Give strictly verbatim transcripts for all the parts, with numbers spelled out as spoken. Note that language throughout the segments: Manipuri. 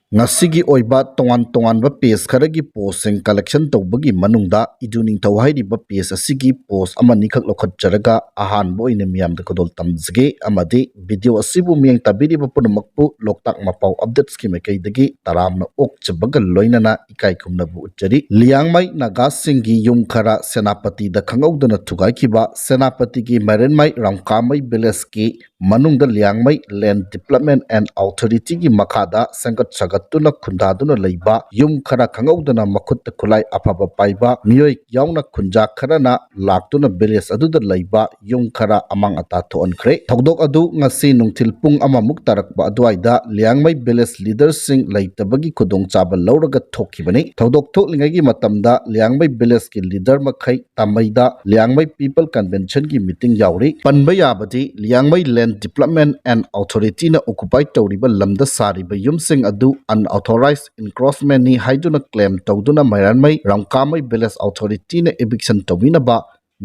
ꯉꯁꯤꯒꯤ ꯑꯣꯏꯕ ꯇꯣꯉꯥꯟ ꯇꯣꯉꯥꯟꯕ ꯄꯦꯖ ꯈꯔꯒꯤ ꯄꯣꯁꯁꯤꯡ ꯀꯂꯦꯛꯁꯟ ꯇꯧꯕꯒꯤ ꯃꯅꯨꯡꯗ ꯏꯗꯨ ꯅꯤꯡꯊꯧ ꯍꯥꯏꯔꯤꯕ ꯄꯦꯖ ꯑꯁꯤꯒꯤ ꯄꯣꯁ ꯑꯃꯅꯤꯈꯛ ꯂꯧꯈꯠꯆꯔꯒ ꯑꯍꯥꯟꯕ ꯑꯣꯏꯅ ꯃꯤꯌꯥꯝꯗ ꯈꯨꯗꯣꯜ ꯇꯝꯖꯒꯦ ꯑꯃꯗꯤ ꯚꯤꯗꯤꯑꯣ ꯑꯁꯤꯕꯨ ꯃꯤꯠꯌꯦꯡ ꯇꯥꯕꯤꯔꯤꯕ ꯄꯨꯝꯅꯃꯛꯄꯨ ꯂꯣꯛꯇꯥꯛ ꯃꯄꯥꯎ ꯑꯞꯗꯦꯠꯁꯀꯤ ꯃꯥꯏꯀꯩꯗꯒꯤ ꯇꯔꯥꯝꯅ ꯑꯣꯛꯆꯕꯒ ꯂꯣꯏꯅꯅ ꯏꯀꯥꯏ ꯈꯨꯝꯅꯕ ꯎꯠꯆꯔꯤ꯫ ꯂꯤꯌꯥꯡꯃꯩ ꯅꯥꯒꯥꯁꯤꯡꯒꯤ ꯌꯨꯝ ꯈꯔ ꯁꯦꯅꯥꯄꯇꯤꯗ ꯈꯪꯍꯧꯗꯅ ꯊꯨꯒꯥꯏꯈꯤꯕ꯫ ꯁꯦꯅꯥꯄꯇꯤꯒꯤ ꯃꯔꯦꯟꯃꯩ ꯔꯥꯝꯀꯥꯃꯩ ꯚꯤꯂꯦꯖꯀꯤ ꯃꯅꯨꯡꯗ Liangmai Land Development and Authority ꯒꯤ ꯃꯈꯥꯗ ꯁꯦꯝꯒꯠ ꯁꯥꯒꯠꯇꯨꯅ ꯈꯨꯟꯗꯥꯗꯨꯅ ꯂꯩꯕ ꯌꯨꯝ ꯈꯔ ꯈꯪꯍꯧꯗꯅ ꯃꯈꯨꯠꯇ ꯈꯨꯠꯂꯥꯏ ꯑꯐꯕ ꯄꯥꯏꯕ ꯃꯤꯑꯣꯏ ꯌꯥꯎꯅ ꯈꯨꯟꯖꯥ ꯈꯔꯅ ꯂꯥꯛꯇꯨꯅ ꯚꯤꯂꯦꯖ ꯑꯗꯨꯗ ꯂꯩꯕ ꯌꯨꯝ ꯈꯔ ꯑꯃꯥꯡ ꯑꯇꯥ ꯊꯣꯛꯍꯟꯈ꯭ꯔꯦ꯫ ꯊꯧꯗꯣꯛ ꯑꯗꯨ ꯉꯁꯤ ꯅꯨꯡꯊꯤꯜ ꯄꯨꯡ ꯑꯃꯃꯨꯛ ꯇꯥꯔꯛꯄ ꯑꯗꯨꯋꯥꯏꯗ ꯂꯤꯌꯥꯡꯃꯩ ꯚꯤꯂꯦꯖ ꯂꯤꯗꯔꯁꯤꯡ ꯂꯩꯇꯕꯒꯤ ꯈꯨꯗꯣꯡꯆꯥꯕ ꯂꯧꯔꯒ ꯊꯣꯛꯈꯤꯕꯅꯤ꯫ ꯊꯧꯗꯣꯛ ꯊꯣꯛꯂꯤꯉꯩꯒꯤ ꯃꯇꯝꯗ ꯂꯤꯌꯥꯡꯃꯩ ꯚꯤꯂꯦꯖꯀꯤ ꯂꯤꯗꯔ ꯃꯈꯩ ꯇꯥꯃꯩꯗ ꯂꯤꯌꯥꯡꯃꯩ People Convention ꯒꯤ ꯃꯤꯇꯤꯡ ꯌꯥꯎꯔꯤ꯫ ꯄꯟꯕ ꯌꯥꯕꯗꯤ Liangmai Land Development and Authority ꯅ ꯑꯣꯀꯨꯄꯥꯏ ꯇꯧꯔꯤꯕ ꯂꯝꯗ ꯁꯥꯔꯤꯕ ꯌꯨꯝꯁꯤꯡ ꯑꯗꯨ unauthorized encroachment ꯅꯤ ꯍꯥꯏꯗꯨꯅ ꯀ꯭ꯂꯦꯝ ꯇꯧꯗꯨꯅ ꯃꯩꯔꯥꯟꯃꯩ ꯔꯥꯝꯀꯥꯃꯩ ꯚꯤꯂꯦꯖ ꯑꯣꯊꯣꯔꯤꯇꯤꯅ ꯏꯚꯤꯛꯁꯟ ꯇꯧꯕꯤꯅꯕ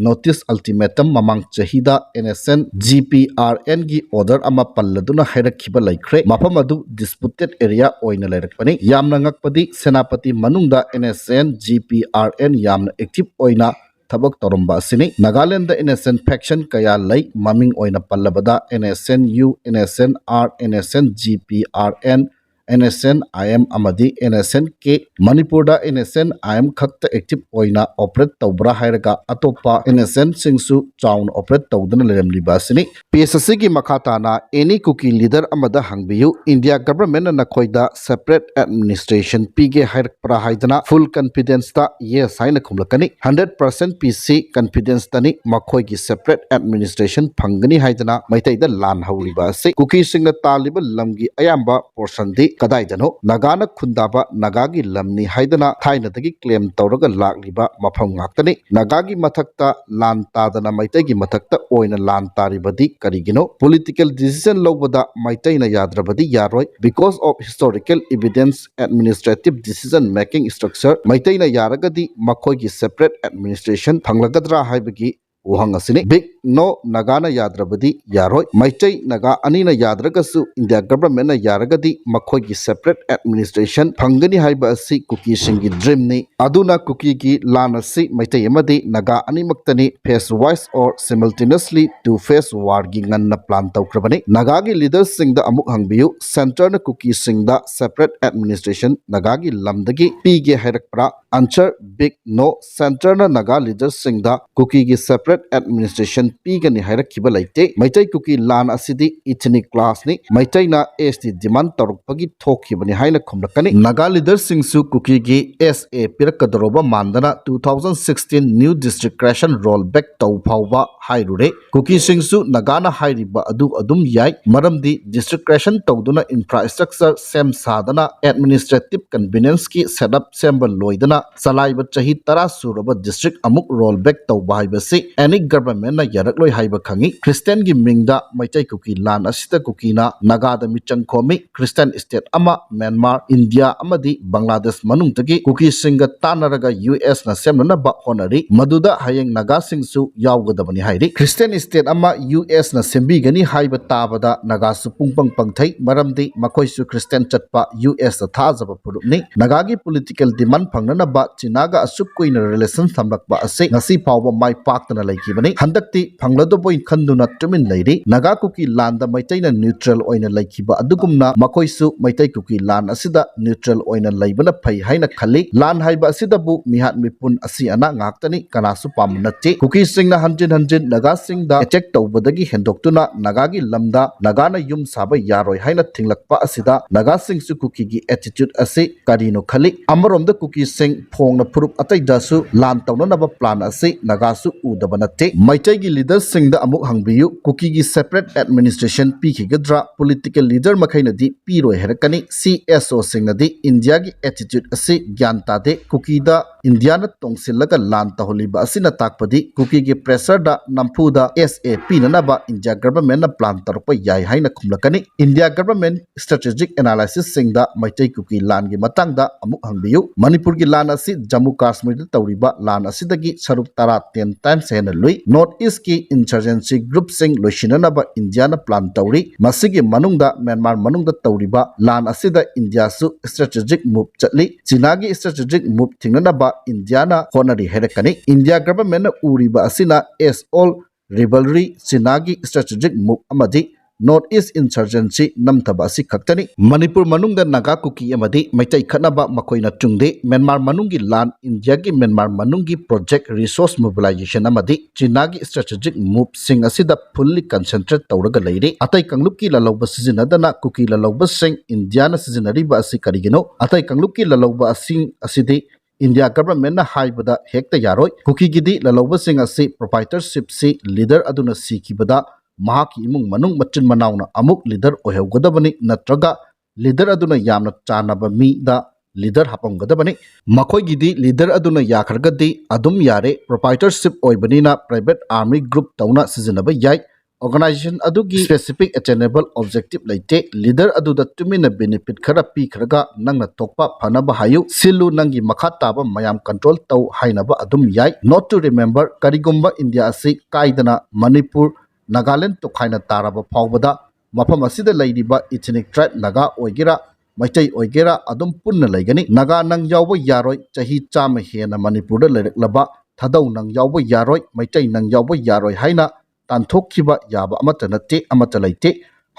ꯅꯣꯇꯤꯁ ꯑꯜꯇꯤꯃꯦꯇꯝ ꯃꯃꯥꯡ ꯆꯍꯤꯗ N S N G P R N ꯒꯤ ꯑꯣꯔꯗꯔ ꯑꯃ ꯄꯜꯂꯗꯨꯅ ꯍꯥꯏꯔꯛꯈꯤꯕ ꯂꯩꯈ꯭ꯔꯦ꯫ ꯃꯐꯝ ꯑꯗꯨ ꯗꯤꯁꯄ꯭ꯌꯨꯇꯦꯗ ꯑꯦꯔꯤꯌꯥ ꯑꯣꯏꯅ ꯂꯩꯔꯛꯄꯅꯤ꯫ ꯌꯥꯝꯅ ꯉꯛꯄꯗꯤ ꯁꯦꯅꯥꯄꯇꯤ ꯃꯅꯨꯡꯗ N S N G P R N ꯌꯥꯝꯅ ꯑꯦꯛꯇꯤꯚ ꯑꯣꯏꯅ ꯊꯕꯛ ꯇꯧꯔꯝꯕ ꯑꯁꯤꯅꯤ꯫ ꯅꯥꯒꯥꯂꯦꯟꯗ N S N ꯐꯦꯛꯁꯟ ꯀꯌꯥ ꯂꯩ꯫ ꯃꯃꯤꯡ ꯑꯣꯏꯅ ꯄꯜꯂꯕꯗ N S N U, N S N R, N S N G P R N, N S N I M ꯑꯃꯗꯤ N S N K꯫ ꯃꯅꯤꯄꯨꯔꯗ N S N I M ꯈꯛꯇ ꯑꯦꯛꯇꯤꯚ ꯑꯣꯏꯅ ꯑꯣꯄꯔꯦꯠ ꯇꯧꯕ꯭ꯔꯥ ꯍꯥꯏꯔꯒ ꯑꯇꯣꯞꯄ N S N ꯁꯤꯡꯁꯨ ꯆꯥꯎꯅ ꯑꯣꯄꯔꯦꯠ ꯇꯧꯗꯨꯅ ꯂꯩꯔꯝꯂꯤꯕ ꯑꯁꯤꯅꯤ꯫ ꯄꯦꯖ ꯑꯁꯤꯒꯤ ꯃꯈꯥ ꯇꯥꯅ ꯑꯦꯅꯤ ꯀꯨꯀꯤ ꯂꯤꯗꯔ ꯑꯃꯗ ꯍꯪꯕꯤꯌꯨ, ꯏꯟꯗꯤꯌꯥ ꯒꯚꯔꯟꯃꯦꯟꯠꯅ ꯅꯈꯣꯏꯗ ꯁꯦꯄꯔꯦꯠ ꯑꯦꯗꯃꯤꯅꯤꯁꯇ꯭ꯔꯦꯁꯟ ꯄꯤꯒꯦ ꯍꯥꯏꯔꯛꯄ꯭ꯔꯥ ꯍꯥꯏꯗꯅ ꯐꯨꯜ ꯀꯟꯐꯤꯗꯦꯟꯁꯇ ꯌꯦꯁ ꯍꯥꯏꯅ ꯈꯨꯝꯂꯛꯀꯅꯤ꯫ ꯍꯟꯗ꯭ꯔꯦꯠ ꯄꯥꯔꯁꯦꯟꯠ ꯄꯤ ꯁꯤ ꯀꯟꯐꯤꯗꯦꯟꯁꯇꯅꯤ ꯃꯈꯣꯏꯒꯤ ꯁꯦꯄꯔꯦꯠ ꯑꯦꯗꯃꯤꯅꯤꯁꯇ꯭ꯔꯦꯁꯟ ꯐꯪꯒꯅꯤ ꯍꯥꯏꯗꯅ ꯃꯩꯇꯩꯗ ꯂꯥꯟ ꯍꯧꯔꯤꯕ ꯑꯁꯤ꯫ ꯀꯨꯀꯤꯁꯤꯡꯅ ꯇꯥꯜꯂꯤꯕ ꯂꯝꯒꯤ ꯑꯌꯥꯝꯕ ꯄꯣꯔꯁꯟꯗꯤ ꯀꯗꯥꯏꯗꯅꯣ? ꯅꯥꯒꯥꯅ ꯈꯨꯟꯗꯥꯕ ꯅꯥꯒꯥꯒꯤ ꯂꯝꯅꯤ ꯍꯥꯏꯗꯅ ꯊꯥꯏꯅꯗꯒꯤ ꯀ꯭ꯂꯦꯝ ꯇꯧꯔꯒ ꯂꯥꯛꯂꯤꯕ ꯃꯐꯝ ꯉꯥꯛꯇꯅꯤ꯫ ꯅꯥꯒꯥꯒꯤ ꯃꯊꯛꯇ ꯂꯥꯟ ꯇꯥꯗꯅ ꯃꯩꯇꯩꯒꯤ ꯃꯊꯛꯇ ꯑꯣꯏꯅ ꯂꯥꯟ ꯇꯥꯔꯤꯕꯗꯤ ꯀꯔꯤꯒꯤꯅꯣ? ꯄꯣꯂꯤꯇꯤꯀꯦꯜ ꯗꯤꯁꯤꯖꯟ ꯂꯧꯕꯗ ꯃꯩꯇꯩꯅ ꯌꯥꯗ꯭ꯔꯕꯗꯤ ꯌꯥꯔꯣꯏ꯫ Because of historical evidence, administrative decision making structure, ꯃꯩꯇꯩꯅ ꯌꯥꯔꯒꯗꯤ ꯃꯈꯣꯏꯒꯤ ꯁꯦꯄꯔꯦꯠ ꯑꯦꯗꯃꯤꯅꯤꯁꯇ꯭ꯔꯦꯁꯟ ꯐꯪꯂꯒꯗ꯭ꯔꯥ ꯍꯥꯏꯕꯒꯤ ꯋꯥꯍꯪ ꯑꯁꯤꯅꯤ꯫ Big No, ꯅꯥꯒꯥꯅ ꯌꯥꯗ꯭ꯔꯕꯗꯤ ꯌꯥꯔꯣꯏ꯫ ꯃꯩꯇꯩ ꯅꯥꯒꯥ ꯑꯅꯤꯅ ꯌꯥꯗ꯭ꯔꯒꯁꯨ India government ꯅ ꯌꯥꯔꯒꯗꯤ ꯃꯈꯣꯏꯒꯤ separate administration ꯐꯪꯒꯅꯤ ꯍꯥꯏꯕ ꯑꯁꯤ ꯀꯨꯀꯤꯁꯤꯡꯒꯤ dream ꯅꯤ꯫ ꯑꯗꯨꯅ ꯀꯨꯀꯤꯒꯤ ꯂꯥꯟ ꯑꯁꯤ ꯃꯩꯇꯩ ꯑꯃꯗꯤ Naga ꯑꯅꯤꯃꯛꯇꯅꯤ phase wise or simultaneously to phase war ꯒꯤ ꯉꯟꯅ plan ꯇꯧꯈ꯭ꯔꯕꯅꯤ꯫ ꯅꯥꯒꯥꯒꯤ leader ꯁꯤꯡꯗ ꯑꯃꯨꯛ ꯍꯪꯕꯤꯌꯨ, center ꯅ ꯀꯨꯀꯤꯁꯤꯡꯗ separate administration ꯅꯥꯒꯥꯒꯤ ꯂꯝꯗꯒꯤ ꯄꯤꯒꯦ ꯍꯥꯏꯔꯛꯄ꯭ꯔꯥ? Answer: Big No꯫ Center ꯅ ꯅꯥꯒꯥ leader ꯁꯤꯡꯗ ꯀꯨꯀꯤꯒꯤ separate administration ꯄꯤꯒꯅꯤ ꯍꯥꯏꯔꯛꯈꯤꯕ ꯂꯩꯇꯦ꯫ ꯃꯩꯇꯩ ꯀꯨꯀꯤ ꯂꯥꯟ ꯑꯁꯤꯗꯤ ethnic clash ꯅꯤ꯫ ꯃꯩꯇꯩꯅ S T demand ꯇꯧꯔꯛꯄꯒꯤ ꯊꯣꯛꯈꯤꯕꯅꯤ ꯍꯥꯏꯅ ꯈꯨꯝꯂꯛꯀꯅꯤ꯫ ꯅꯥꯒꯥ leader ꯁꯤꯡꯁꯨ ꯀꯨꯀꯤꯒꯤ S A ꯄꯤꯔꯛꯀꯗꯧꯔꯕ ꯃꯥꯟꯗꯅ two thousand sixteen new district creation roll back ꯇꯧ ꯐꯥꯎꯕ ꯍꯥꯏꯔꯨꯔꯦ꯫ ꯀꯨꯀꯤꯁꯤꯡꯁꯨ ꯅꯥꯒꯥꯅ ꯍꯥꯏꯔꯤꯕ ꯑꯗꯨ ꯑꯗꯨꯝ ꯌꯥꯏ, ꯃꯔꯝꯗꯤ district creation ꯇꯧꯗꯨꯅ infrastructure ꯁꯦꯝ ꯁꯥꯗꯅ administrative convenience ꯀꯤ setup ꯁꯦꯝꯕ ꯂꯣꯏꯗꯅ ꯆꯂꯥꯏꯕ ꯆꯍꯤ ꯇꯔꯥ ꯁꯨꯔꯕ district ꯑꯃꯨꯛ roll back ꯇꯧꯕ ꯍꯥꯏꯕꯁꯤ any government ꯅ ꯌꯥꯔꯛꯂꯣꯏ ꯍꯥꯏꯕ ꯈꯪꯏ꯫ Christian ꯒꯤ ꯃꯤꯡꯗ ꯃꯩꯇꯩ ꯀꯨꯀꯤ ꯂꯥꯟ ꯑꯁꯤꯗ ꯀꯨꯀꯤꯅ ꯅꯥꯒꯥꯗ ꯃꯤꯆꯪ ꯈꯣꯝꯃꯤ꯫ Christian state ꯑꯃ, ꯃ꯭ꯌꯥꯟꯃꯥꯔ, ꯏꯟꯗꯤꯌꯥ ꯑꯃꯗꯤ ꯕꯪꯒ꯭ꯂꯥꯗꯦꯁ ꯃꯅꯨꯡꯗꯒꯤ ꯀꯨꯀꯤꯁꯤꯡꯒ ꯇꯥꯟꯅꯔꯒ U S ꯅ ꯁꯦꯝꯅꯅꯕ ꯍꯣꯠꯅꯔꯤ, ꯃꯗꯨꯗ ꯍꯌꯦꯡ ꯅꯥꯒꯥꯁꯤꯡꯁꯨ ꯌꯥꯎꯒꯗꯕꯅꯤ ꯍꯥꯏꯔꯤ꯫ Christian state ꯑꯃ U S ꯅ ꯁꯦꯝꯕꯤꯒꯅꯤ ꯍꯥꯏꯕ ꯇꯥꯕꯗ ꯅꯥꯒꯥꯁꯨ ꯄꯨꯡꯄꯪ ꯄꯪꯊꯩ, ꯃꯔꯝꯗꯤ ꯃꯈꯣꯏꯁꯨ Christian ꯆꯠꯄ U S ꯇ ꯊꯥꯖꯕ ꯐꯨꯔꯨꯞꯅꯤ꯫ ꯅꯥꯒꯥꯒꯤ political demand ꯐꯪꯅꯅꯕ ꯆꯤꯅꯥꯒ ꯑꯁꯨꯛ ꯀꯨꯏꯅ relation ꯊꯝꯂꯛꯄ ꯑꯁꯤ ꯉꯁꯤ ꯐꯥꯎꯕ ꯃꯥꯏ ꯄꯥꯛꯇꯅ ꯂꯩꯈꯤꯕꯅꯤ꯫ ꯍꯟꯗꯛꯇꯤ ꯐꯪꯂꯗꯧꯕꯣꯏ ꯈꯟꯗꯨꯅ ꯇꯨꯃꯤꯟ ꯂꯩꯔꯤ꯫ ꯅꯥꯒꯥ ꯀꯨꯀꯤ ꯂꯥꯟꯗ ꯃꯩꯇꯩꯅ neutral ꯑꯣꯏꯅ ꯂꯩꯈꯤꯕ ꯑꯗꯨꯒꯨꯝꯅ ꯃꯈꯣꯏꯁꯨ ꯃꯩꯇꯩ ꯀꯨꯀꯤ ꯂꯥꯟ ꯑꯁꯤꯗ neutral ꯑꯣꯏꯅ ꯂꯩꯕꯅ ꯐꯩ ꯍꯥꯏꯅ ꯈꯜꯂꯤ꯫ ꯂꯥꯟ ꯍꯥꯏꯕ ꯑꯁꯤꯗꯕꯨ ꯃꯤꯍꯥꯠ ꯃꯤꯄꯨꯟ ꯑꯁꯤ ꯑꯅꯥ ꯉꯥꯛꯇꯅꯤ, ꯀꯅꯥꯁꯨ ꯄꯥꯝꯕ ꯅꯠꯇꯦ꯫ ꯀꯨꯀꯤꯁꯤꯡꯅ ꯍꯟꯖꯤꯟ ꯍꯟꯖꯤꯟ ꯅꯥꯒꯥꯁꯤꯡꯗ attack ꯇꯧꯕꯗꯒꯤ ꯍꯦꯟꯗꯣꯛꯇꯨꯅ ꯅꯥꯒꯥꯒꯤ ꯂꯝꯗ ꯅꯥꯒꯥꯅ ꯌꯨꯝ ꯁꯥꯕ ꯌꯥꯔꯣꯏ ꯍꯥꯏꯅ ꯊꯤꯡꯂꯛꯄ ꯑꯁꯤꯗ ꯅꯥꯒꯥꯁꯤꯡꯁꯨ ꯀꯨꯀꯤꯒꯤ attitude ꯑꯁꯤ ꯀꯔꯤꯅꯣ ꯈꯜꯂꯤ꯫ ꯑꯃꯔꯣꯝꯗ ꯀꯨꯀꯤꯁꯤꯡ ꯐꯣꯡꯅ ꯐꯨꯔꯨꯞ ꯑꯇꯩꯗꯁꯨ ꯂꯥꯟ ꯇꯧꯅꯅꯕ plan ꯑꯁꯤ ꯅꯥꯒꯥꯁꯨ ꯎꯗꯕ ꯅꯠꯇꯦ꯫ ꯃꯩꯇꯩꯒꯤ leader ꯁꯤꯡꯗ ꯑꯃꯨꯛ ꯍꯪꯕꯤꯌꯨ, ꯀꯨꯀꯤꯒꯤ separate administration ꯄꯤꯈꯤꯒꯗ꯭ꯔꯥ? Political leader ꯃꯈꯩꯅꯗꯤ ꯄꯤꯔꯣꯏ ꯍꯥꯏꯔꯛꯀꯅꯤ꯫ C S O ꯁꯤꯡꯅꯗꯤ ꯏꯟꯗꯤꯌꯥꯒꯤ attitude ꯑꯁꯤ ꯒ꯭ꯌꯥꯟ ꯇꯥꯗꯦ꯫ ꯀꯨꯀꯤꯗ ꯏꯟꯗꯤꯌꯥꯅ ꯇꯣꯡꯁꯤꯜꯂꯒ ꯂꯥꯟ ꯇꯧꯍꯜꯂꯤꯕ ꯑꯁꯤꯅ ꯇꯥꯛꯄꯗꯤ ꯀꯨꯀꯤꯒꯤ pressureꯗ ꯅꯝꯐꯨꯗ S A ꯄꯤꯅꯅꯕ ꯏꯟꯗꯤꯌꯥ governmentꯅ plan ꯇꯧꯔꯛꯄ ꯌꯥꯏ ꯍꯥꯏꯅ ꯈꯨꯝꯂꯛꯀꯅꯤ꯫ ꯏꯟꯗꯤꯌꯥ government strategic analysisꯁꯤꯡꯗ ꯃꯩꯇꯩ ꯀꯨꯀꯤ ꯂꯥꯟꯒꯤ ꯃꯇꯥꯡꯗ ꯑꯃꯨꯛ ꯍꯪꯕꯤꯌꯨ꯫ ꯃꯅꯤꯄꯨꯔꯒꯤ ꯂꯥꯟ ꯑꯁꯤ ꯖꯝꯃꯨ ꯀꯥꯁꯃꯤꯔꯗ ꯇꯧꯔꯤꯕ ꯂꯥꯟ ꯑꯁꯤꯗꯒꯤ ꯁꯔꯨꯛ ꯇꯔꯥ, ten times ꯍꯦꯟꯅ ꯂꯨꯏ꯫ North Eastꯀꯤ insurgency groupꯁꯤꯡ ꯂꯣꯏꯁꯤꯟꯅꯅꯕ ꯏꯟꯗꯤꯌꯥꯅ plan ꯇꯧꯔꯤ꯫ ꯃꯁꯤꯒꯤ ꯃꯅꯨꯡꯗ ꯃ꯭ꯌꯥꯟꯃꯥꯔ ꯃꯅꯨꯡꯗ ꯇꯧꯔꯤꯕ ꯂꯥꯟ ꯑꯁꯤꯗ ꯏꯟꯗꯤꯌꯥꯁꯨ strategic move ꯆꯠꯂꯤ꯫ ꯆꯤꯅꯥꯒꯤ strategic move ꯊꯤꯡꯅꯅꯕ ꯏꯟꯗꯤꯌꯥꯅ ꯍꯣꯠꯅꯔꯤ ꯍꯥꯏꯔꯛꯀꯅꯤ꯫ ꯏꯟꯗꯤꯌꯥ governmentꯅ ꯎꯔꯤꯕ ꯑꯁꯤꯅ as all rivalry, ꯆꯤꯅꯥꯒꯤ strategic move ꯑꯃꯗꯤ North East insurgency ꯅꯝꯊꯕ ꯑꯁꯤ ꯈꯛꯇꯅꯤ꯫ ꯃꯅꯤꯄꯨꯔ ꯃꯅꯨꯡꯗ ꯅꯥꯒꯥ ꯀꯨꯀꯤ ꯑꯃꯗꯤ ꯃꯩꯇꯩ ꯈꯠꯅꯕ ꯃꯈꯣꯏꯅ ꯆꯨꯡꯗꯦ꯫ ꯃ꯭ꯌꯥꯟꯃꯥꯔ ꯃꯅꯨꯡꯒꯤ ꯂꯥꯟ, ꯏꯟꯗꯤꯌꯥꯒꯤ ꯃ꯭ꯌꯥꯟꯃꯥꯔ ꯃꯅꯨꯡꯒꯤ project resource mobilization ꯑꯃꯗꯤ ꯆꯤꯅꯥꯒꯤ strategic moveꯁꯤꯡ ꯑꯁꯤꯗ fully concentrate ꯇꯧꯔꯒ ꯂꯩꯔꯤ꯫ ꯑꯇꯩ ꯀꯥꯡꯂꯨꯞꯀꯤ ꯂꯥꯜꯍꯧꯕ ꯁꯤꯖꯤꯟꯅꯗꯅ ꯀꯨꯀꯤ ꯂꯥꯜꯍꯧꯕꯁꯤꯡ ꯏꯟꯗꯤꯌꯥꯅ ꯁꯤꯖꯤꯟꯅꯔꯤꯕ ꯑꯁꯤ ꯀꯔꯤꯒꯤꯅꯣ? ꯑꯇꯩ ꯀꯥꯡꯂꯨꯞꯀꯤ ꯂꯥꯜꯍꯧꯕ ꯑꯁꯤꯡ ꯑꯁꯤꯗꯤ ꯏꯟꯗꯤꯌꯥ governmentꯅ ꯍꯥꯏꯕꯗ ꯍꯦꯛꯇ ꯌꯥꯔꯣꯏ꯫ ꯀꯨꯀꯤꯒꯤꯗꯤ ꯂꯥꯜꯍꯧꯕꯁꯤꯡ ꯑꯁꯤ proprietorshipꯁꯤ leader ꯑꯗꯨꯅ ꯁꯤꯈꯤꯕꯗ ꯃꯍꯥꯛꯀꯤ ꯏꯃꯨꯡ ꯃꯅꯨꯡ ꯃꯆꯤꯟ ꯃꯅꯥꯎꯅ ꯑꯃꯨꯛ leader ꯑꯣꯏꯍꯧꯒꯗꯕꯅꯤ, ꯅꯠꯇ꯭ꯔꯒ leader ꯑꯗꯨꯅ ꯌꯥꯝꯅ ꯆꯥꯟꯅꯕ ꯃꯤꯗ leader ꯍꯥꯞꯄꯝꯒꯗꯕꯅꯤ꯫ ꯃꯈꯣꯏꯒꯤꯗꯤ leader ꯑꯗꯨꯅ ꯌꯥꯈ꯭ꯔꯒꯗꯤ ꯑꯗꯨꯝ ꯌꯥꯔꯦ꯫ Proprietorship ꯑꯣꯏꯕꯅꯤꯅ private army group ꯇꯧꯅ ꯁꯤꯖꯤꯟꯅꯕ ꯌꯥꯏ꯫ Organization ꯑꯗꯨꯒꯤ specific attainable objective ꯂꯩꯇꯦ꯫ Leader ꯑꯗꯨꯗ ꯇꯨꯃꯤꯟꯅ benefit ꯈꯔ ꯄꯤꯈ꯭ꯔꯒ ꯅꯪꯅ ꯊꯣꯛꯄ ꯐꯅꯕ ꯍꯥꯏꯌꯨ꯫ ꯁꯤꯜꯂꯨ, ꯅꯪꯒꯤ ꯃꯈꯥ ꯇꯥꯕ ꯃꯌꯥꯝ control ꯇꯧ ꯍꯥꯏꯅꯕ ꯑꯗꯨꯝ ꯌꯥꯏ꯫ Note to remember, ꯀꯔꯤꯒꯨꯝꯕ ꯏꯟꯗꯤꯌꯥ ꯑꯁꯤ ꯀꯥꯏꯗꯅ ꯃꯅꯤꯄꯨꯔ, ꯅꯥꯒꯥꯂꯦꯟ ꯇꯣꯈꯥꯏꯅ ꯇꯥꯔꯕ ꯐꯥꯎꯕꯗ ꯃꯐꯝ ꯑꯁꯤꯗ ꯂꯩꯔꯤꯕ ethnic tribe ꯅꯥꯒꯥ ꯑꯣꯏꯒꯦꯔꯥ, ꯃꯩꯇꯩ ꯑꯣꯏꯒꯦꯔꯥ, ꯑꯗꯨꯝ ꯄꯨꯟꯅ ꯂꯩꯒꯅꯤ꯫ ꯅꯥꯒꯥ ꯅꯪ ꯌꯥꯎꯕ ꯌꯥꯔꯣꯏ, ꯆꯍꯤ ꯆꯥꯝꯃ ꯍꯦꯟꯅ ꯃꯅꯤꯄꯨꯔꯗ ꯂꯩꯔꯛꯂꯕ ꯊꯥꯗꯧ ꯅꯪ ꯌꯥꯎꯕ ꯌꯥꯔꯣꯏ, ꯃꯩꯇꯩ ꯅꯪ ꯌꯥꯎꯕ ꯌꯥꯔꯣꯏ ꯍꯥꯏꯅ ꯇꯥꯟꯊꯣꯛꯈꯤꯕ ꯌꯥꯕ ꯑꯃꯠꯇ ꯅꯠꯇꯦ, ꯑꯃꯠꯇ ꯂꯩꯇꯦ꯫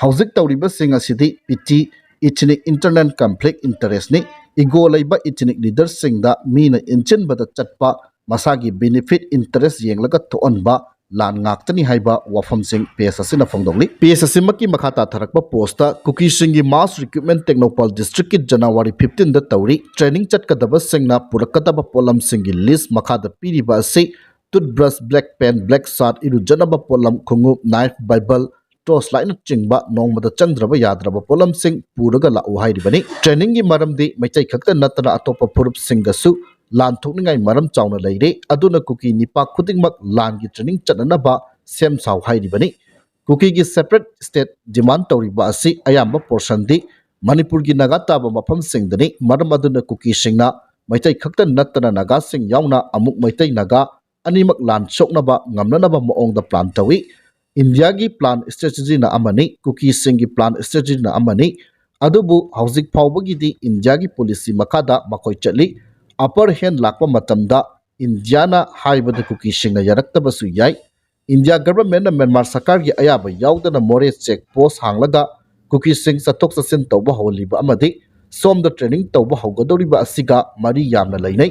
ꯍꯧꯖꯤꯛ ꯇꯧꯔꯤꯕꯁꯤꯡ ꯑꯁꯤꯗꯤ petty ethnic internal conflict interestꯅꯤ꯫ Ego ꯂꯩꯕ ethnic leaderꯁꯤꯡꯗ ꯃꯤꯅ ꯏꯟꯁꯤꯟꯕꯗ ꯆꯠꯄ, ꯃꯁꯥꯒꯤ benefit interest ꯌꯦꯡꯂꯒ ꯊꯣꯛꯍꯟꯕ ꯂꯥꯟ ꯉꯥꯛꯇꯅꯤ ꯍꯥꯏꯕ ꯋꯥꯐꯝꯁꯤꯡ page ꯑꯁꯤꯅ ꯐꯣꯡꯗꯣꯛꯂꯤ꯫ Page ꯑꯁꯤꯃꯛꯀꯤ ꯃꯈꯥ ꯇꯥꯊꯔꯛꯄ postꯇ ꯀꯨꯀꯤꯁꯤꯡꯒꯤ mass recruitment ꯇꯦꯡꯅꯧꯄꯥꯜ districtꯀꯤ January fifteenꯗ ꯇꯧꯔꯤ꯫ Training ꯆꯠꯀꯗꯕꯁꯤꯡꯅ ꯄꯨꯔꯛꯀꯗꯕ ꯄꯣꯠꯂꯝꯁꯤꯡꯒꯤ list ꯃꯈꯥꯗ ꯄꯤꯔꯤꯕ ꯑꯁꯤ toothbrush, black pen, black shirt, ꯏꯔꯨꯖꯅꯕ ꯄꯣꯠꯂꯝ, ꯈꯣꯡꯎꯞ, knife, Bible, torch lightꯅꯆꯤꯡꯕ ꯅꯣꯡꯃꯗ ꯆꯪꯗ꯭ꯔꯕ ꯌꯥꯗ꯭ꯔꯕ ꯄꯣꯠꯂꯝꯁꯤꯡ ꯄꯨꯔꯒ ꯂꯥꯛꯎ ꯍꯥꯏꯔꯤꯕꯅꯤ꯫ Trainingꯒꯤ ꯃꯔꯝꯗꯤ ꯃꯩꯇꯩ ꯈꯛꯇ ꯅꯠꯇꯅ ꯑꯇꯣꯞꯄ ꯐꯨꯔꯨꯞꯁꯤꯡꯒꯁꯨ ꯂꯥꯟ ꯊꯣꯛꯅꯤꯡꯉꯥꯏ ꯃꯔꯝ ꯆꯥꯎꯅ ꯂꯩꯔꯦ꯫ ꯑꯗꯨꯅ ꯀꯨꯀꯤ ꯅꯤꯄꯥ ꯈꯨꯗꯤꯡꯃꯛ ꯂꯥꯟꯒꯤ training ꯆꯠꯅꯅꯕ ꯁꯦꯝ ꯁꯥꯎ ꯍꯥꯏꯔꯤꯕꯅꯤ꯫ ꯀꯨꯀꯤꯒꯤ separate state demand ꯇꯧꯔꯤꯕ ꯑꯁꯤ ꯑꯌꯥꯝꯕ portion ꯗꯤ ꯃꯅꯤꯄꯨꯔꯒꯤ ꯅꯥꯒꯥ ꯇꯥꯕ ꯃꯐꯝꯁꯤꯡꯗꯅꯤ꯫ ꯃꯔꯝ ꯑꯗꯨꯅ ꯀꯨꯀꯤꯁꯤꯡꯅ ꯃꯩꯇꯩ ꯈꯛꯇ ꯅꯠꯇꯅ ꯅꯥꯒꯥꯁꯤꯡ ꯌꯥꯎꯅ ꯑꯃꯨꯛ ꯃꯩꯇꯩ ꯅꯥꯒꯥ ꯑꯅꯤꯃꯛ ꯂꯥꯟ ꯁꯣꯛꯅꯕ ꯉꯝꯅꯅꯕ ꯃꯑꯣꯡꯗ plan ꯇꯧꯏ꯫ ꯏꯟꯗꯤꯌꯥꯒꯤ plan strategy ꯅ ꯑꯃꯅꯤ, ꯀꯨꯀꯤꯁꯤꯡꯒꯤ plan strategy ꯅ ꯑꯃꯅꯤ꯫ ꯑꯗꯨꯕꯨ ꯍꯧꯖꯤꯛ ꯐꯥꯎꯕꯒꯤꯗꯤ ꯏꯟꯗꯤꯌꯥꯒꯤ policy ꯃꯈꯥꯗ ꯃꯈꯣꯏ ꯆꯠꯂꯤ꯫ Upper hand ꯂꯥꯛꯄ ꯃꯇꯝꯗ ꯏꯟꯗꯤꯌꯥꯅ ꯍꯥꯏꯕꯗ ꯀꯨꯀꯤꯁꯤꯡꯅ ꯌꯥꯔꯛꯇꯕꯁꯨ ꯌꯥꯏ꯫ ꯏꯟꯗꯤꯌꯥ government ꯅ ꯃ꯭ꯌꯥꯟꯃꯥꯔ ꯁꯔꯀꯥꯔꯒꯤ ꯑꯌꯥꯕ ꯌꯥꯎꯗꯅ ꯃꯣꯔꯦ check post ꯍꯥꯡꯂꯒ ꯀꯨꯀꯤꯁꯤꯡ ꯆꯠꯊꯣꯛ ꯆꯠꯁꯤꯟ ꯇꯧꯕ ꯍꯧꯍꯜꯂꯤꯕ ꯑꯃꯗꯤ ꯁꯣꯝꯗ training ꯇꯧꯕ ꯍꯧꯒꯗꯧꯔꯤꯕ ꯑꯁꯤꯒ ꯃꯔꯤ ꯌꯥꯝꯅ ꯂꯩꯅꯩ꯫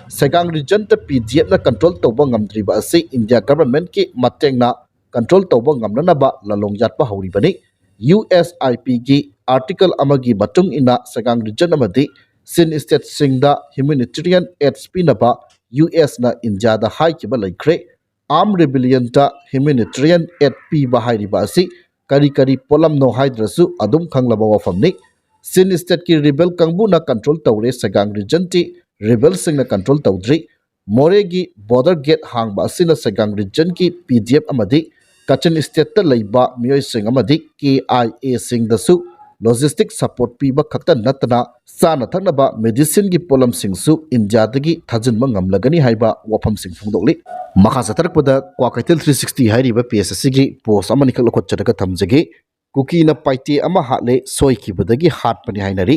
ꯁꯦꯒꯥꯡ region ꯇ P D F ꯅ control ꯇꯧꯕ ꯉꯝꯗ꯭ꯔꯤꯕ ꯑꯁꯤ ꯏꯟꯗꯤꯌꯥ government ꯀꯤ ꯃꯇꯦꯡꯅ control ꯇꯧꯕ ꯉꯝꯅꯅꯕ ꯂꯥꯂꯣꯡ ꯌꯥꯠꯄ ꯍꯧꯔꯤꯕꯅꯤ꯫ U S I P ꯒꯤ article ꯑꯃꯒꯤ ꯃꯇꯨꯡ ꯏꯟꯅ ꯁꯦꯒꯥꯡ region ꯑꯃꯗꯤ ꯆꯤꯟ state ꯁꯤꯡꯗ humanitarian aid ꯄꯤꯅꯕ U S ꯅ ꯏꯟꯗꯤꯌꯥꯗ ꯍꯥꯏꯈꯤꯕ ꯂꯩꯈ꯭ꯔꯦ꯫ Armed rebellion ꯇ humanitarian aid ꯄꯤꯕ ꯍꯥꯏꯔꯤꯕ ꯑꯁꯤ ꯀꯔꯤ ꯀꯔꯤ ꯄꯣꯠꯂꯝꯅꯣ ꯍꯥꯏꯗ꯭ꯔꯁꯨ ꯑꯗꯨꯝ ꯈꯪꯂꯕ ꯋꯥꯐꯝꯅꯤ꯫ ꯆꯤꯟ state ꯀꯤ rebel ꯀꯥꯡꯕꯨꯅ control ꯇꯧꯔꯦ, ꯁꯦꯒꯥꯡ region ꯇꯤ rebel ꯁꯤꯡꯅ control ꯇꯧꯗ꯭ꯔꯤ꯫ ꯃꯣꯔꯦꯒꯤ border gate ꯍꯥꯡꯕ ꯑꯁꯤꯅ ꯁꯦꯒꯥꯡ region ꯀꯤ P D F ꯑꯃꯗꯤ ꯀꯆꯤꯟ state ꯇ ꯂꯩꯕ ꯃꯤꯑꯣꯏꯁꯤꯡ ꯑꯃꯗꯤ K I A ꯁꯤꯡꯗꯁꯨ logistic support ꯄꯤꯕ ꯈꯛꯇ ꯅꯠꯇꯅ ꯆꯥꯅ ꯊꯛꯅꯕ medicine ꯒꯤ ꯄꯣꯠꯂꯝꯁꯤꯡꯁꯨ ꯏꯟꯗꯤꯌꯥꯗꯒꯤ ꯊꯥꯖꯤꯟꯕ ꯉꯝꯂꯒꯅꯤ ꯍꯥꯏꯕ ꯋꯥꯐꯝꯁꯤꯡ ꯐꯣꯡꯗꯣꯛꯂꯤ꯫ ꯃꯈꯥ ꯆꯠꯊꯔꯛꯄꯗ ꯀ꯭ꯋꯥꯀꯩꯊꯦꯜ three sixty ꯍꯥꯏꯔꯤꯕ page ꯑꯁꯤꯒꯤ post ꯑꯃꯅꯤꯈꯛ ꯂꯧꯈꯠꯆꯔꯒ ꯊꯝꯖꯒꯦ꯫ ꯀꯨꯀꯤꯅ ꯄꯥꯏꯇꯦ ꯑꯃ ꯍꯥꯠꯂꯦ, ꯁꯣꯏꯈꯤꯕꯗꯒꯤ ꯍꯥꯠꯄꯅꯤ ꯍꯥꯏꯅꯔꯤ꯫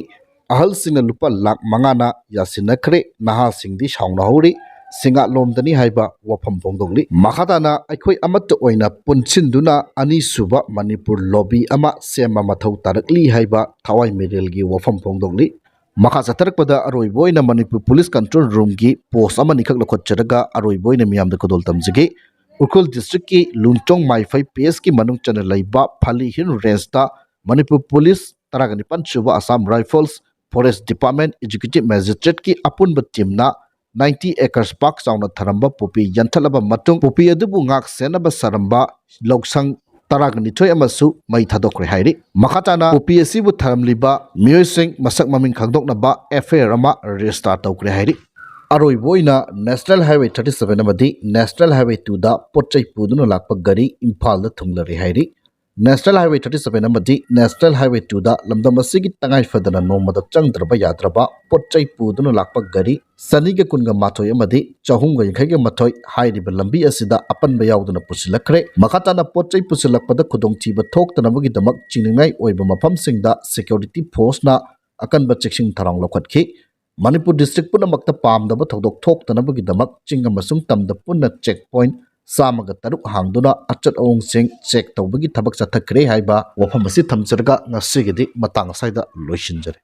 ꯑꯍꯜꯁꯤꯡꯅ ꯂꯨꯄꯥ ꯂꯥꯈ ꯃꯉꯥꯅ ꯌꯥꯁꯤꯟꯅꯈ꯭ꯔꯦ, ꯅꯍꯥꯁꯤꯡꯗꯤ ꯁꯥꯎꯅꯍꯧꯔꯤ, ꯁꯤꯡꯉꯥꯠꯂꯣꯝꯗꯅꯤ ꯍꯥꯏꯕ ꯋꯥꯐꯝ ꯐꯣꯡꯗꯣꯛꯂꯤ꯫ ꯃꯈꯥ ꯇꯥꯅ ꯑꯩꯈꯣꯏ ꯑꯃꯠꯇ ꯑꯣꯏꯅ ꯄꯨꯟꯁꯤꯟꯗꯨꯅ ꯑꯅꯤꯁꯨꯕ ꯃꯅꯤꯄꯨꯔ lobby ꯑꯃ ꯁꯦꯝꯕ ꯃꯊꯧ ꯇꯥꯔꯛꯂꯤ ꯍꯥꯏꯕ ꯊꯋꯥꯏ ꯃꯤꯔꯦꯜꯒꯤ ꯋꯥꯐꯝ ꯐꯣꯡꯗꯣꯛꯂꯤ꯫ ꯃꯈꯥ ꯆꯠꯊꯔꯛꯄꯗ ꯑꯔꯣꯏꯕ ꯑꯣꯏꯅ ꯃꯅꯤꯄꯨꯔ police control room ꯒꯤ post ꯑꯃꯅꯤꯈꯛ ꯂꯧꯈꯠꯆꯔꯒ ꯑꯔꯣꯏꯕ ꯑꯣꯏꯅ ꯃꯤꯌꯥꯝꯗ ꯈꯨꯗꯣꯜ ꯇꯝꯖꯒꯦ꯫ ꯎꯈ꯭ꯔꯨꯜ district ꯀꯤ ꯂꯨꯟꯇꯣꯡ ꯃꯥꯏꯐꯩ P S ꯀꯤ ꯃꯅꯨꯡ ꯆꯟꯅ ꯂꯩꯕ ꯐꯂꯤ Hill Range ꯇ ꯃꯅꯤꯄꯨꯔ police ꯇꯔꯥꯒ ꯅꯤꯄꯥꯟ ꯁꯨꯕ Assam Rifles, Forest Department, Executive Magistrate ꯀꯤ ꯑꯄꯨꯟꯕ team ꯅ ninety acres ꯄꯥꯛ ꯆꯥꯎꯅ ꯊꯔꯝꯕ ꯄꯣꯄꯤ ꯌꯥꯟꯊꯠꯂꯕ ꯃꯇꯨꯡ ꯄꯣꯄꯤ ꯑꯗꯨꯕꯨ ꯉꯥꯛ ꯁꯦꯟꯅꯕ ꯁꯥꯔꯝꯕ ꯂꯧꯁꯪ ꯇꯔꯥꯒ ꯅꯤꯊꯣꯏ ꯑꯃꯁꯨ ꯃꯩ ꯊꯥꯗꯣꯛꯈ꯭ꯔꯦ ꯍꯥꯏꯔꯤ꯫ ꯃꯈꯥ ꯇꯥꯅ ꯄꯣꯄꯤ ꯑꯁꯤꯕꯨ ꯊꯔꯝꯂꯤꯕ ꯃꯤꯑꯣꯏꯁꯤꯡ ꯃꯁꯛ ꯃꯃꯤꯡ ꯈꯪꯗꯣꯛꯅꯕ F I R ꯑꯃ register ꯇꯧꯈ꯭ꯔꯦ ꯍꯥꯏꯔꯤ꯫ ꯑꯔꯣꯏꯕ ꯑꯣꯏꯅ National Highway thirty seven ꯑꯃꯗꯤ National Highway twoꯗ ꯄꯣꯠ ꯆꯩ ꯄꯨꯗꯨꯅ ꯂꯥꯛꯄ ꯒꯥꯔꯤ ꯏꯝꯐꯥꯜꯗ ꯊꯨꯡꯂꯔꯦ ꯍꯥꯏꯔꯤ꯫ National Highway thirty seven ꯑꯃꯗꯤ National Highway twoꯗ ꯂꯝꯗꯝ ꯑꯁꯤꯒꯤ ꯇꯉꯥꯏ ꯐꯗꯅ ꯅꯣꯡꯃꯗ ꯆꯪꯗ꯭ꯔꯕ ꯌꯥꯗ꯭ꯔꯕ ꯄꯣꯠ ꯆꯩ ꯄꯨꯗꯨꯅ ꯂꯥꯛꯄ ꯒꯥꯔꯤ ꯆꯅꯤꯒ ꯀꯨꯟꯒ ꯃꯥꯊꯣꯏ ꯑꯃꯗꯤ ꯆꯍꯨꯝꯒ ꯌꯥꯡꯈꯩꯒ ꯃꯥꯊꯣꯏ ꯍꯥꯏꯔꯤꯕ ꯂꯝꯕꯤ ꯑꯁꯤꯗ ꯑꯄꯟꯕ ꯌꯥꯎꯗꯅ ꯄꯨꯁꯤꯜꯂꯛꯈ꯭ꯔꯦ꯫ ꯃꯈꯥ ꯇꯥꯅ ꯄꯣꯠ ꯆꯩ ꯄꯨꯁꯤꯜꯂꯛꯄꯗ ꯈꯨꯗꯣꯡꯊꯤꯕ ꯊꯣꯛꯇꯅꯕꯒꯤꯗꯃꯛ ꯆꯤꯡꯅꯤꯡꯉꯥꯏ ꯑꯣꯏꯕ ꯃꯐꯝꯁꯤꯡꯗ security forceꯅ ꯑꯀꯟꯕ ꯆꯦꯛꯁꯤꯟ ꯊꯧꯔꯥꯡ ꯂꯧꯈꯠꯈꯤ꯫ ꯃꯅꯤꯄꯨꯔ district ꯄꯨꯝꯅꯃꯛꯇ ꯄꯥꯝꯗꯕ ꯊꯧꯗꯣꯛ ꯊꯣꯛꯇꯅꯕꯒꯤꯗꯃꯛ ꯆꯤꯡ ꯑꯃꯁꯨꯡ ꯇꯝꯗ ꯄꯨꯟꯅ check point ꯆꯥꯝꯃꯒ ꯇꯔꯨꯛ ꯍꯥꯡꯗꯨꯅ ꯑꯆꯠ ꯑꯑꯣꯡꯁꯤꯡ check ꯇꯧꯕꯒꯤ ꯊꯕꯛ ꯆꯠꯊꯈ꯭ꯔꯦ ꯍꯥꯏꯕ ꯋꯥꯐꯝ ꯑꯁꯤ ꯊꯝꯖꯔꯒ ꯉꯁꯤꯒꯤꯗꯤ ꯃꯇꯥꯡ ꯑꯁ꯭ꯋꯥꯏꯗ ꯂꯣꯏꯁꯤꯟꯖꯔꯦ꯫